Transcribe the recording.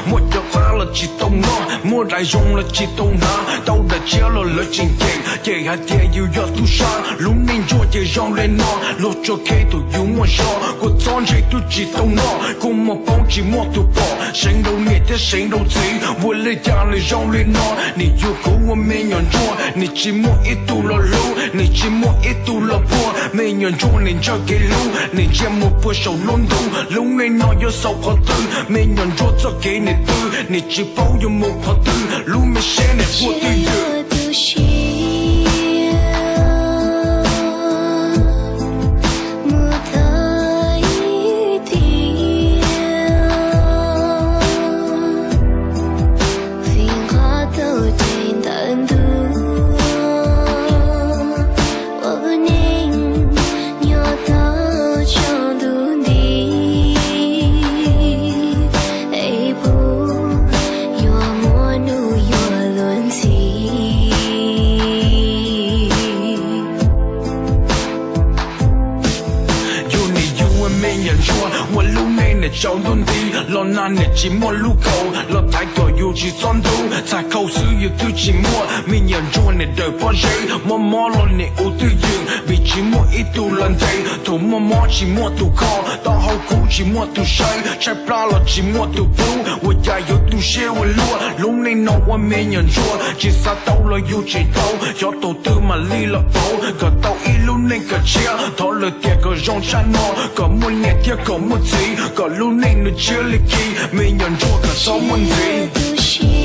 Muaj cov qab los tsis tau noj, muaj daim zoo los tsis tau hnav, tau daim tshiab los lawv tseem cem, cem hais tias yus yog tub sab. Lub neej ntsuag ces zoo li no, luag tso kheb thaum yus muaj zog, kua txob ntse twb tsis tau noj, kua muag poob tsis muaj tus pom, seev rau niam thiab seev rau txiv, ua li cas nws zoo li no. Nim yuav kuv ua me nyuam ntsuag, nim tsis muaj ib tug los hlub, nim tsis muaj ib tug los puag, me nyuam ntsuag nim ntshaw kev hlub, nim ntsia mus puag saum lub ntuj, lub neej no yuav xaus qhov twg, me nyuam ntsuag txoj kev nim twg, nim tsis paub yuav mus qhov twg, lub me siab nim quaj twj ywm. Mus tau ib tiam, vim nqa tau ces ntawm ntuj, ua lub neej nyob tau tsaus ntuj nti, es puas yuav muaj hnub yuav luag ntxhi. Yus nim yug ua me nyuam ntsuag, ua lub neej nim tsaus ntuj nti, los nag nim tsis muaj lub kaus, los thaiv kom yus tsis txhob ntub, txhais khau xwb yus twb tsis muaj, me nyuam ntsuag nim dawm pob zeb, mob mob los nim ua twj ywm, vim tsis muaj ib tug los ntes, thaum muaj mob tsis muaj tus kho, taub hau kub tsis muaj tus saib, tshaib plab los tsis muaj tus pub, ua cas yuav tu siab ua luaj, lub neej no ua me nyuam ntsuag, tsis xav tau los yus tseem tau, xyov thaum twg mam li los pauv, kom tau ib lub neej kom tshiab, thov lawm tias kom zoo tshaj no, kom muaj niam thiab kom muaj txiv, kom lub neej nws tshiab li khi, me nyuam ntsuag kom txhob muaj ntxiv.